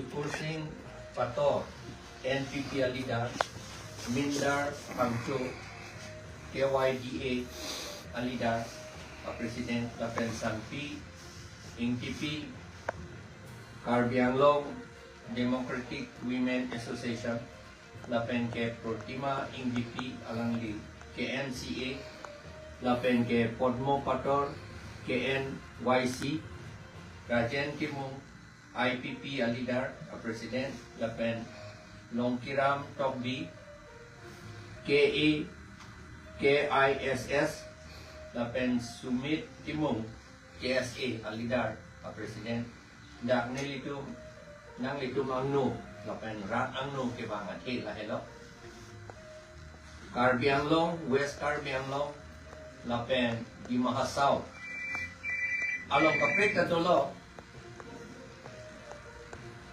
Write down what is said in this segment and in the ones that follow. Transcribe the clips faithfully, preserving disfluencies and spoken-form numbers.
Kursing Pator, N P P a leader, Mindar Phangcho, K Y D A a leader, a president, lapen Sangpi Ingtipi, Karbi Anglong Democratic Women Association, lapen ke Protima Ingtipi alangli K N C A, lapen ke Podmo Pator K N Y C, Rajen Timung I P P a leader a president, lapen Longkiram Tokbi K A K I S S, lapen Sumit Timung K S A a leader a president. Dak nelitum, nanglitum angno lapen rat angno kevang athe lahelo. Karbi Anglong, West Karbi Anglong, lapen Dima Hasao along kaprek ta dolo,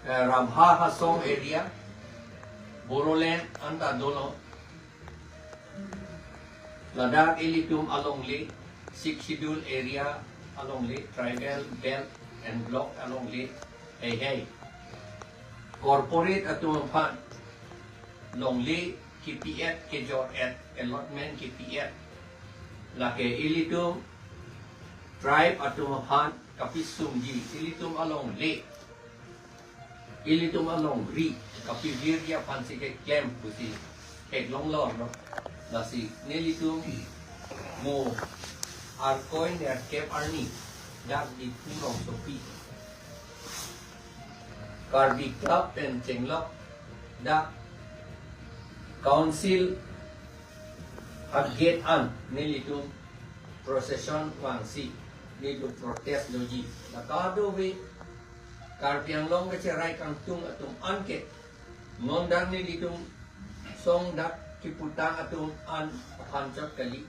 eh, Rabha Hasong area, Bodoland anta dolo. Ladak ilitum alongle, Sixth Schedule area alongle, tribal belt and block alongle, heihei. Corporate atum aphan longle kipi-et, kejor-et, allotment kipi-et. Lake ilitum tribe atum aphan kapisungji, ilitum alongle, ilitum alongri kapivirji aphansi keklem pusi theklong lor no. Lasi nelitum mo Arkoi nerkep arni dak Diphu rongsopi Karbi Club pen chenglok dak Council a gate an nelitum procession vangsi nelitum protest doji. La kadokave Karbi Anglong kacherai kangtung atum anke non dak nelitum song dak kiputang atum an aphan chot kali.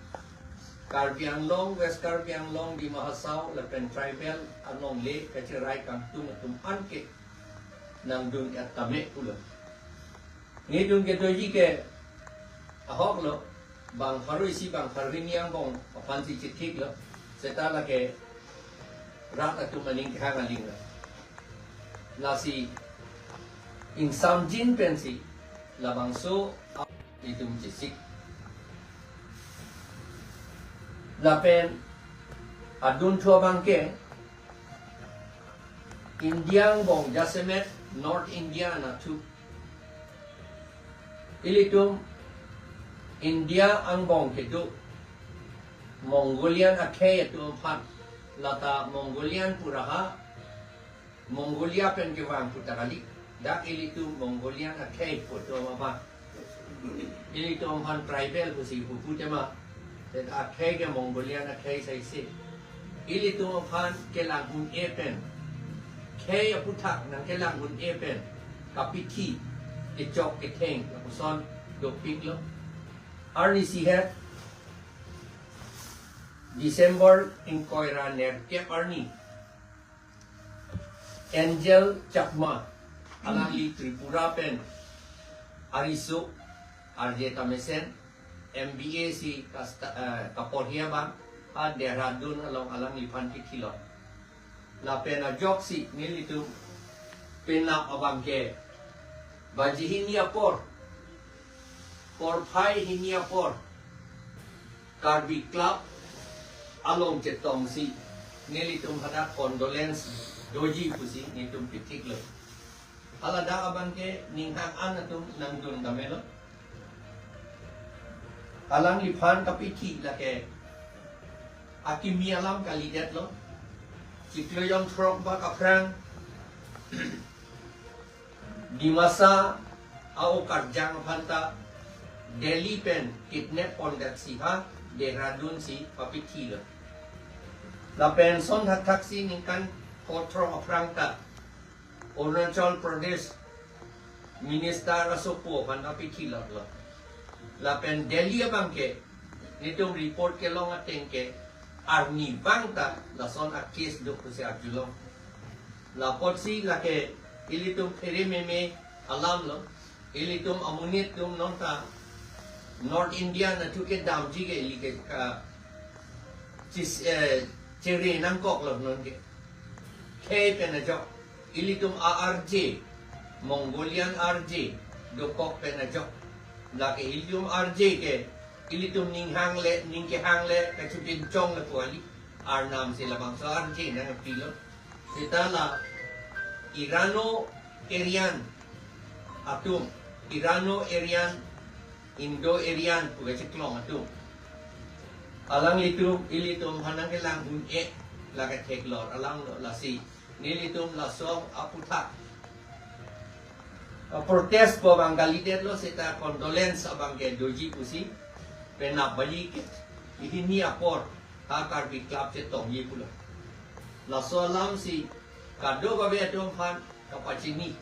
Karbi Anglong, West Karbi Anglong, Dima Hasao lapen tribal alongle kacherai kangtung atum anke nangdun-et tame pulo. Nelitum kedoji ke ahok lo, bang pharo isi bang pharo hini angbong aphansi chithik lo, seta lake rat atum aning kehang aling lo. Lasi ingsamjin pensi labangso a-, itum chesik. Lapen adunthu abangke India angbong jasemet North India anatthu. Ilitum India angbong kedo Mongolian akhei atum aphan, lata Mongolian pu ra ha, Mongolia pen kevang pu ta kali. Dak ilitum Mongolian akhei pu atum aphan, ilitum aphan tribal pusi pupu tema. Te akhei ke Mongolian akhei saisi. Ilitum aphan kelang un-e pen, khei aputhak nangkelang un-e pen kapithi, kechok ketheng lapuson dopiklo. Arnisi het December ingkoi ra nerkep arni, Angel Chakma, alangli Tripura pen ariso arje tamesen M B A si kasta, eh, kaporhi abang ha Dehradun along alangliphan kithilo. Lapen ajoksi nelitum penap abangke baji hini apor, porphai hini apor, Karbi Club along chetongsi nelitum hadak condolence doji pusi nelitum pithiklo. Haladak abangke ninghang an atum nangdun damelo. Alangliphan kapithi lake akimi alam kalidetlo. Chiklo jongthrok bak aphrang Dimasa a-okarjang aphanta Delhi pen kidnap pondet si ha Dehradun si papithilo. Lapen son thakthak si ningkan kothrok aphrang ta Arunachal Pradesh Minister asopo aphan apithilotlo. Lapen Delhi abangke nelitum report kelong ateng ke arni vang ta lason a-case do pusi arjulong. Lapotsi lake ilitum phere meme alam lo. Ilitum amonit atum nonta North India anatthu kedamji ke ili ke ka chis, eh, chere nangkoklo non ke. Khei pen ajok. Ilitum a-R J Mongolian R J dokok pen ajok. Lake ilitum R J ke ilitum ning hang le, ning kehang le kachupinchong le pu kali. Arnam si labangso R J nangpilo. Seta la Irano-Aryan atum, Irano-Aryan, Indo-Aryan pu kacheklong atum. Alanglitum ilitum aphan nangkelang un-e, lake theklor alang lo. Lasi nelitum laso aphuthak a protest pu abang kalidetlo, seta condolence abang ke doji pusi penap baji ke hini apor ha Karbi Club chetongji pulo. Laso alam si kadokave atum aphan kapachini.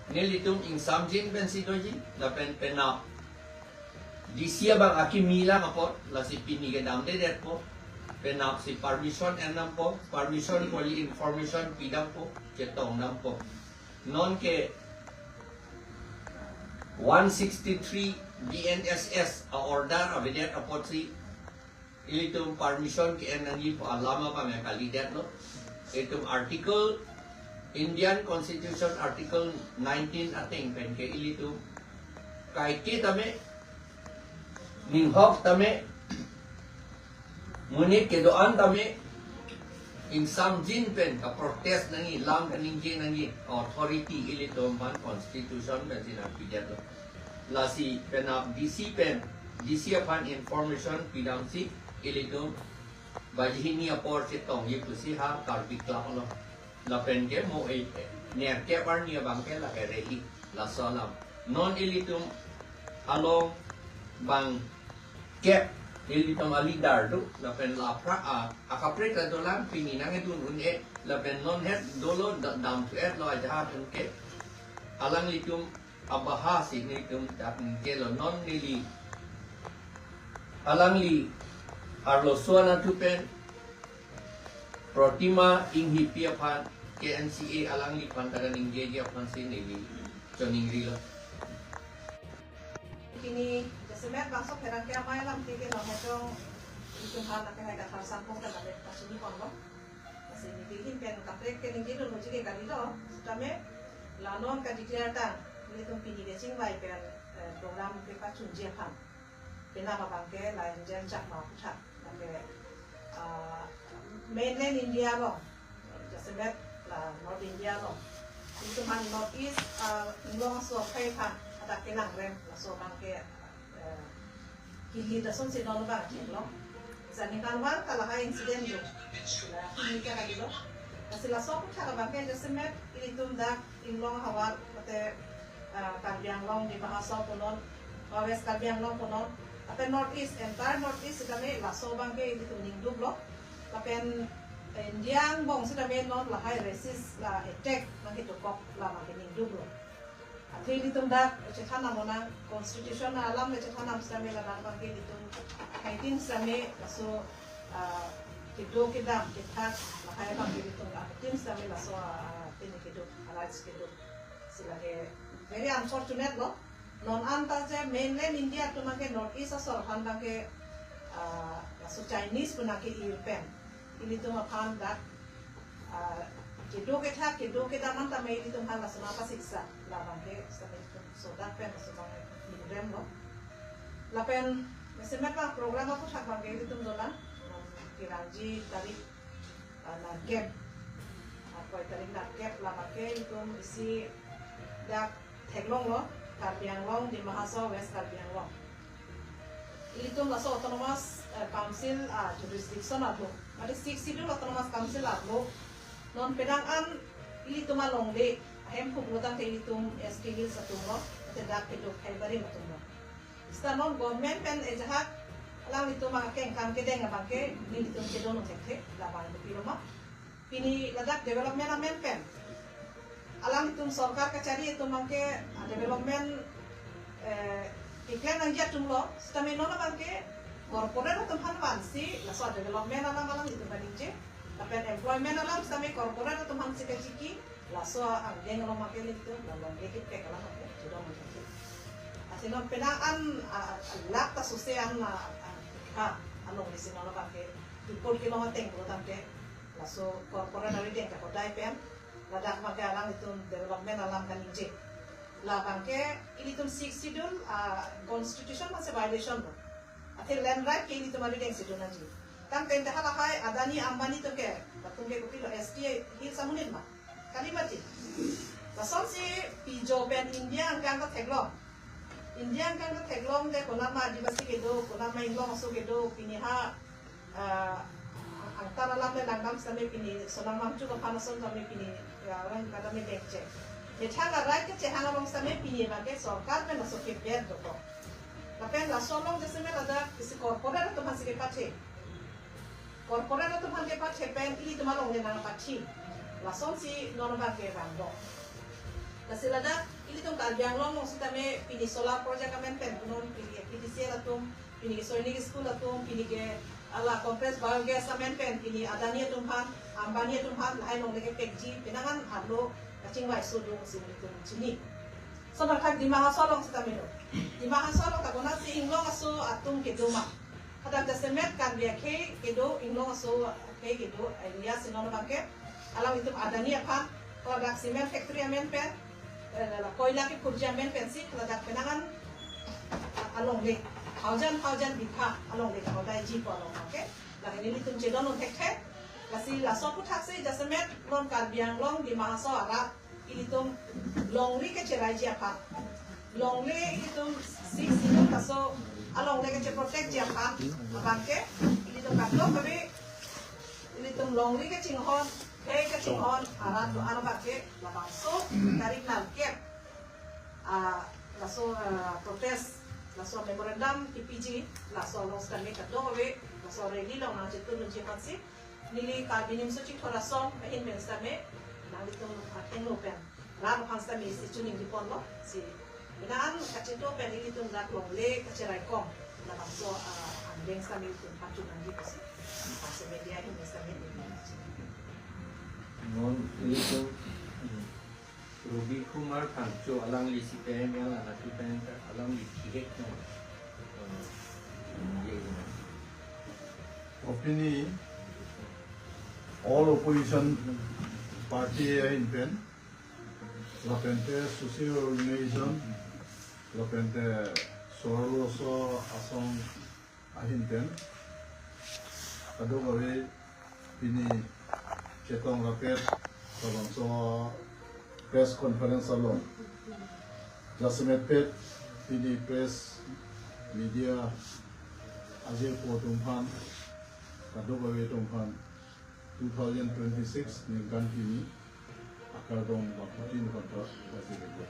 Nelitum ingsamjin pensi doji, lapen penap D C abang akimi lang apot, lasi pini kedamdedetpo. Penap si permission endampo, permission kali information pidampo, chetongdampo. Non ke one sixty-three B N S S a order avedet apotsi ilitum permission ke-en nangji pu alam abang kalidetlo. Itum article, Indian Constitution article nineteen ateng pen ke ilitum kaike tame, ninghok tame, monit kedo-an tame, ingsamjin pen kaprotest nangji, lam kaningje nangji authority ilitum aphan constitution pensi nangpidetlo. Lasi penap D C pen, D C aphan information pidamsi ilitum baji hini apor chetongji pusi ha Karbi Club along. Lapen ke mo e nerkep arni abang ke lake rally, laso alam. Non ilitum along bangkep ilitum a leader do, lapen la aphrang a, akaprek ta dolang, pini nangkedun un-e, lapen non het dolo da-, damthu-etlo ajahak atum ke. Alanglitum abaha si nelitum dak ningjelo. Non neli alangli arloso anatthu pen Protima Enghipi aphan, K N C A alangli aphan ta kaningjeji aphansi neli choningrilo. Pini jasemet bangso pherangke amei alam tike nang hejong itum aphan lake hai Kathar Sangpong kan lake pachini ponlo. Lasi neli ahin pen kaprek ke ningjedunji ke kalilo, sitame la non ka-declare tang, nelitum pini kechingvai pen, eh, program kepachunji aphan. Penap abang ke la Angel Chakma aphuthak, lake, ah, mainland India along, jasemet la North India along, itum aphan North East, ah, inglong aso aphai aphan hadak kelangrem, laso abang ke eh, kili dasonsi non abang theklong. Jani kanwar ta lahai incident do. La kili ke kalilo. Lasi laso aphuthak abang ke jasemet ilitum dak inglong ahavar mate, eh, Karbi Anglong, Dima Hasao punon, West Karbi Anglong punon, lapen North East, entire North East sitame laso abang ke ilitum ningduklo. Lapen India angbong sitame non lahai racist la attack nangkedokok la abang ke ningduklo. Athe ilitum dak chethan nang monang, constitution alam le chethan nang sitame ladak abang ke ilitum haitin sitame laso, ah, kedo kedam kethak lahai abang ke ilitum haitin sitame laso, ah, pini kedo, rights kedo si lake very unfortunate lo. Non anta je mainland India atum abang ke North East asor aphan abang ke, ah, laso Chinese pu nangke-ir pen ilitum aphan dak, ah, kedo kethak, kedo kedam an tame ilitum aphan laso nangpasiksa, la abang ke sitame ilitum sodak pen laso abang ningremlo. Lapen jasemet abang program aphuthak abang ke ilitum dolang, kirangji tarik, ah, nerkep, ah, koi tarik nerkep la abang ke ilitum isi dak theklonglo, Karbi Anglong, Dima Hasao, West Karbi Anglong. Ilitum laso autonomous, eh, council, ah, jurisdiction ablo, mate Sixth Schedule Autonomous Council ablo. Non penang an ilitum alongle, ahemphu pulo tangte ilitum S T Hills atumlo, mate dak kedo Khaibarim atumlo. Seta non government pen ajahak alanglitum akengkam kedeng abang ke nelitum chedondun thekthe, la abang ke pilo ma. Pini ladak development amen pen alanglitum sorkar kachari atum abang ke, ah, development, eh, keklem nangji atumlo, sitame non abang ke corporate atum aphan vansi laso development alam alanglitum kaningje, lapen employment alam sitame corporate atum aphansi kachiki, laso angdeng along abang ke ilitum la longle kipek alam abang ke chedondun thekthe. Lasi non penang an, ah, lak ta suse an, ah, ah, ha, alongle si non abang ke, pipul kelong ateng pulo tangte, laso corporate arideng kahodai pen, Ladak abangke alanglitum development alam kaningje. Labangke ilitum Sixth Schedule, ah, constitution masi violation lo. Athe land right ke ilitum arideng si do nangji. Tangte ente halahai Adani Ambani atum ke, latum ke kopilo, S T Hills amonit ma? Kali mati. Lasonsi pijo pen India angkang ta theklong. India angkang ta theklong de konat ma Adivasi kedo, konat ma Inglong aso kedo, pini ha, ah, angtan alam le langdam sitame pini Sonam Wangchuk aphan ason tame pini, ah, orang kata me dekche. Methang a right kechehang along sitame pini abangke sorkar pen laso ke ber dokok. Lapen laso along jasemet ladak isi corporate atum aphansi kepathe. Corporate atum aphan kepathe pen ilitum alongle nangpathe. Lasonsi non abangke vangdok. Lasi ladak ilitum Karbi Anglong along sitame pini solar project amen pen punon, pini K T C L atum, pini ke Sainik School atum, pini ke ala compressed biogas amen pen, pini Adani atum aphan, Ambani atum aphan, lahai longle kepekji, penang an arlo kachingvai so do si ilitum chini. Sonar thak Dima Hasao along sitame do. Dima Hasao along ta konatsi Inglong aso atum kedo ma? Hadak jasemet Karbi akhei kedo, Inglong aso akhei kedo area si non abangke alanglitum Adani aphan, ladak cement factory amen pen, eh, la koila kephurji amen pensi ladak penang an, ah, alongle thousand thousand bitha alongle ta hodai ji ko along abangke. Lahen ilitum chedon un thekthe. Lasi laso aphuthaksi jasemet non Karbi Anglong Dima Hasao arat ilitum longri kecheraiji aphan, longle ilitum Sixth Schedule aso alongle kecheprotectji aphan abangke ilitum kadokave ilitum longri kechinghon, khei kechinghon arat do-an abangke labangso tarik nangkep, ah, laso, ah, protest, laso memorandum kepiji, laso along sitame kadokave laso rally along nangchetun unji aphansi neli Karbi Nimso Chithor Asong ahin pen sitame nanglitum athengno pen rat aphan sitame isi choningri ponlo, si penang an kachinto pen ilitum rat longle kacherai kom labangso, ah, angdeng sitame ilitum pachun nangji pusi, ah, si media ahin pen sitame neli. Non ilitum Robi Kumar Phangcho alangli C P I M L alangli pen ta alangli thihek no. Eh, ye na. Opini all opposition party ahin pen, lapente social organization, lapente Sorloso Asong ahin pen kadokave pini chetong rapet labangso press conference along jasemet pet pini press media ajirpo atum aphan kadokave atum aphan two thousand twenty-six ningkan kimi akardom bangphutin aphan ta pasi rebut.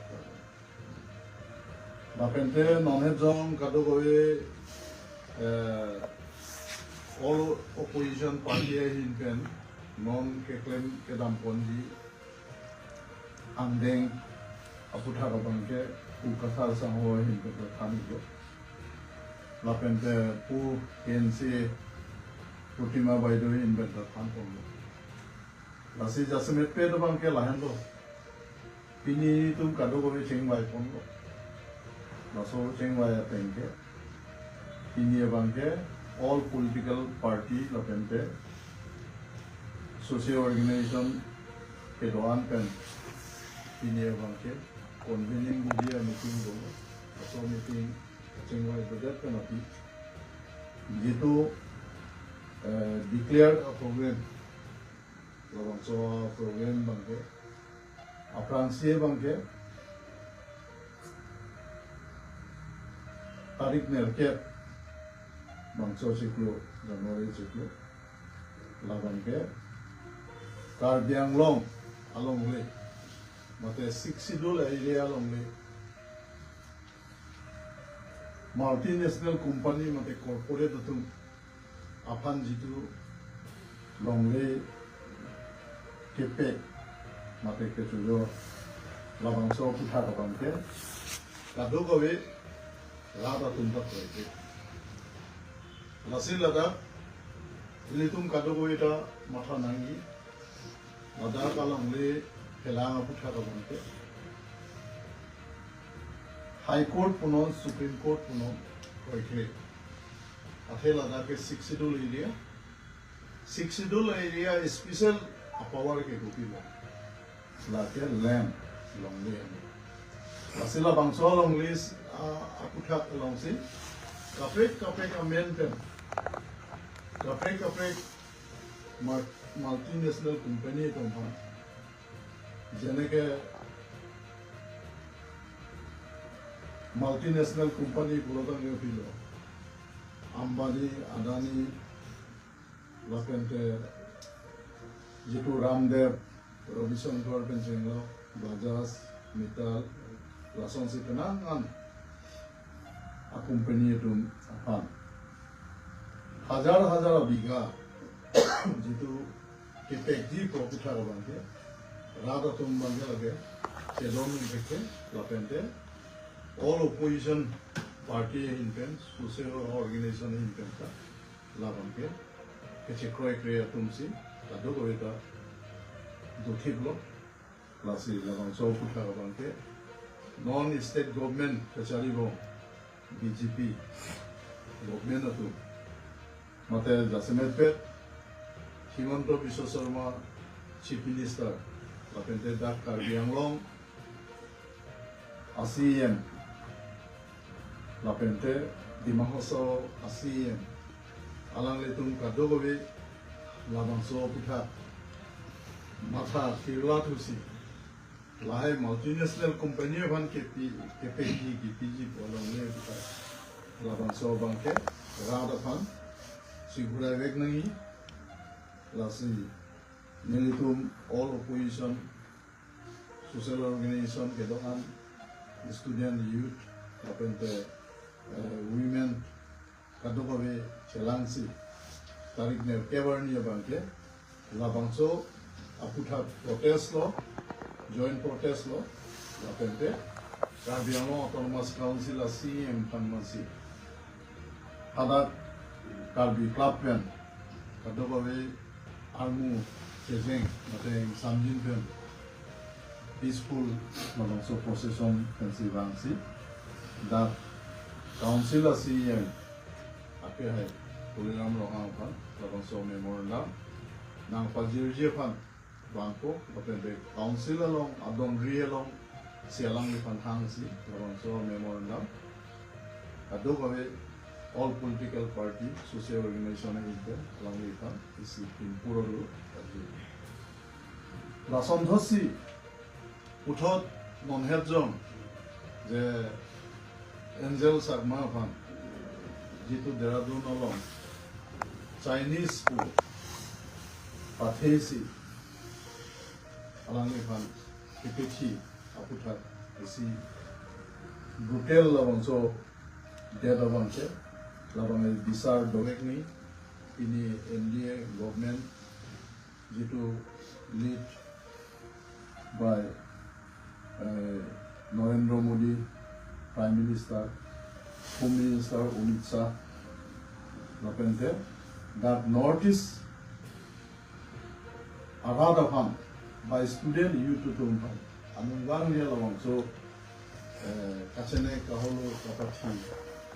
Lapente non hejong kadokave, eh, all opposition party ahin pen non keklem kedam ponji angdeng aputhak abangke Pu Kathar Sangho ahin pen ta than iklo. Lapente Pu K N C Protima Baideo ahin pen ta than ponlo. Lasi jasemet pet abangke lahenlo. Pini ilitum kadokave chingvai ponlo. Laso chingvai ateng ke pini abangke all political party lapente social organization kedo-an pen pini abangke convening media meeting do. Laso meeting chingvai bedet pen api jitu, eh, declared a program, labangso program abangke, aphrangsi abangke tarik nerkep bangso chiklo, January chiklo, labangke Karbi Anglong alongle mate Sixth Schedule area alongle multinational company mate corporate atum aphan jitu longle kepek mate kechojor labangso aputhak abangke kadokave rat atum ta kroike. Lasi ladak ilitum kadokave ta matha nangji. Ladak alongle phelang aputhak abangke High Court punon, Supreme Court punon kroikre. Athe ladak ke Sixth Schedule area. Sixth Schedule area special power ke kopilo? Lake Lamb longle. Lasi labangso longle, ah, aputhak alongsi kaprek kaprek amen pen, kaprek kaprek mar-, multinational company atum aphan, jeneke multinational company pulotangte pilo, Ambani, Adani, lapente jitu Ramdev, Ravi Shankar pen chenglo, Bajaj, Mittal, lasonsi penang an acompany atum aphan hajar hajar bigha jitu kepekji pu aputhak abangke, rat atum abangke lake chedon un thekthe, lapente all opposition party ahin pen, social organization ahin pen ta labangke kachekroikre atumsi kadokave ta dothiplo. Lasi labangso aputhak abangke non state government kacharibom, B J P government atum, mate jasemetpet Himanta Biswa Sarma Chief Minister, lapente dak Karbi Anglong a C E M, lapente Dima Hasao a C E M, alanglitum kadokave labangso aputhak matha thirlathusi, lahai multinational company aphan kepi, kepekji, kepiji pu alongle aputhak, labangso abangke rat aphan sigurai vek nangji. Lasi nelitum all opposition, social organization kedo-an, student, youth, lapente, eh, women, kadokave chelangsi tarik nerkep arni abangke labangso aputhak protest lo, joint protest lo, lapente Karbi Anglong Autonomous Council a C E M aphan mansi hadak Karbi Club pen kadokave armu chejeng mate samjin pen peaceful labangso procession pensi vangsi dak council a C E M ake hai Tuliram Ronghang aphan labangso memorandum nangpajirji aphan vangpo, lapen council along adongri along si alangliphan hangsi labangso memorandum kadokave all political party, social organization ahin pen alangliphan isi pinpuro lo. Lason thotsi puthot non hetjong je Angel Chakma aphan jitu Dehradun along Chinese pu pathesi alangliphan kepethi aputhak isi brutal labangso death abangke labang bisar dovek ni pini N D A government jitu lead by, eh, Narendra Modi, Prime Minister, Home Minister Amit Shah, lapente dak North East arat aphan, by student youth atum aphan, anung vangji labangso, eh, kachene kaholo kapathi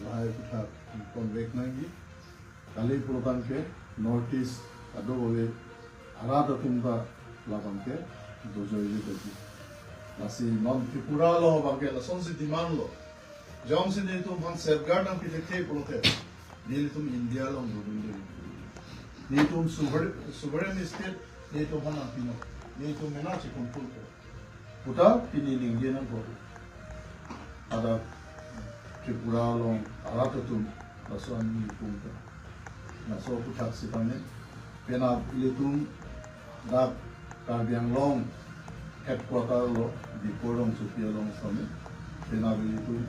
lahai aputhak konvek nangji. Kali pulotangte North East kadokave arat atum ta labangke dojoiji doji. Lasi non Tripura along abangke lasonsi demand lo. Jongsi nelitum aphan safeguard nangpi thekthe pulote nelitum India along dodunde. Nelitum sover-, sovereign state nelitum aphan nangpinon. Nelitum mena chekontrol ko puta pini ningje nangkok. Hadak Tripura along arat atum laso ani pungta. Laso aputhak sitame penap ilitum dak Karbi Anglong headquarter lo Diphu Rongsopi along sitame penap ilitum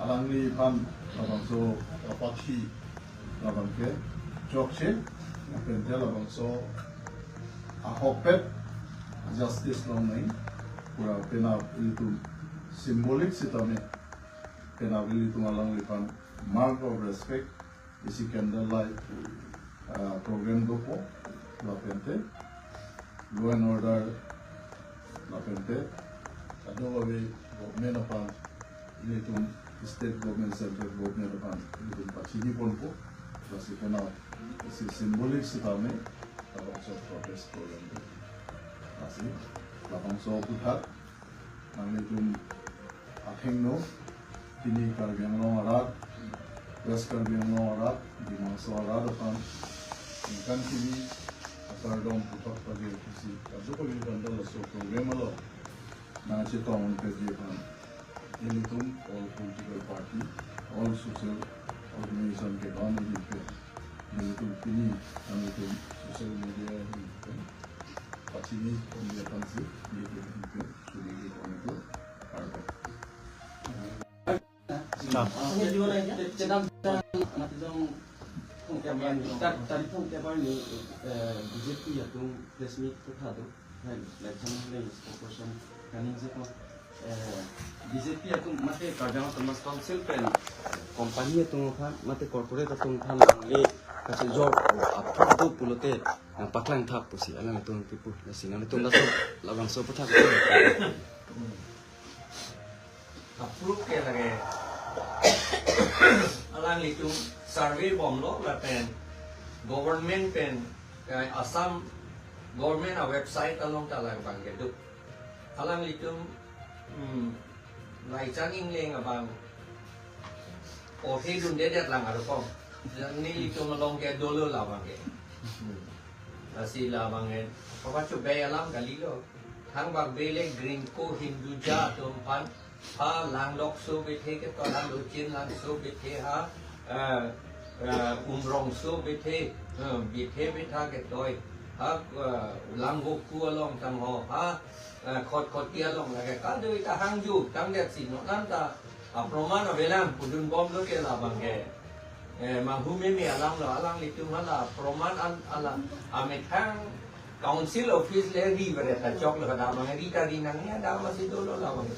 alangliphan labangso kapathi labangke chokche, lapente labangso ahokpet justice longnang pu ra penap ilitum symbolic sitame penap ilitum alangliphan mark of respect isi candlelight, ah, program dopo, lapente law and order, lapente kadokave government aphan, ilitum state government, central government aphan ilitum pachini ponpo, lasi penap isi symbolic sitame labangso protest program do. Lasi Labangso aphuthak nanglitum athengno, pini Karbi Anglong arat, West Karbi Anglong arat, Dima Hasao arat aphan ningkan kimi akardom puthot pajir pusi, kadokave aphan laso program along nangchetong unpedji aphan ilitum all political party, all social organization kedam ahin pen, ilitum pini nanglitum social media ahin pen pachini ponji aphansi ilitum ahin pen suri di ponji aphan kardom. Stop. Jadi, orang cedam, cedam, mati dong. Tadi pun tiap hari ni, eh, B J P atum press meet tu tha tu. Hai, like, sama ni spokesperson kaningje ko, eh, B J P atum mate Karbi Anglong Autonomous Council pen company atum aphan, mate corporate atum aphan, le kachejor aphuthak do pulote nangpaklang thap pusi alanglitum kipu, lasi nanglitum laso labangso aphuthak. Approve ke lage. Alanglitum survey bomlo lapen government pen, eh, Assam government a website along ta labang kedo. Alanglitum, hmm, Laichan Engleng abang porhe dundedet lang arukom. Nanglitum along ke dolo labang ke. Hmm. Lasi labang ke. Papa chu bay alam kalilo. Thangbak bele Greenko Hinduja atum aphan ha Langlokso bethe ketoi, ha Lochin Langso bethe, ha, eh, eh, Umrongso bethe, eh, bethe betha ketoi, ha, eh, Langvoku along tangho, ha, eh, Khatkhati along lake kadokave ta hangju tangdet si non anta aproman avelang pudun bomlo ke labang ke. Eh, manghu meme alamlo, alanglitum hala proman an ala amethang council office le ri bere ta choklo, kadam abang ri ta ri nangji, dam asi dolo labang.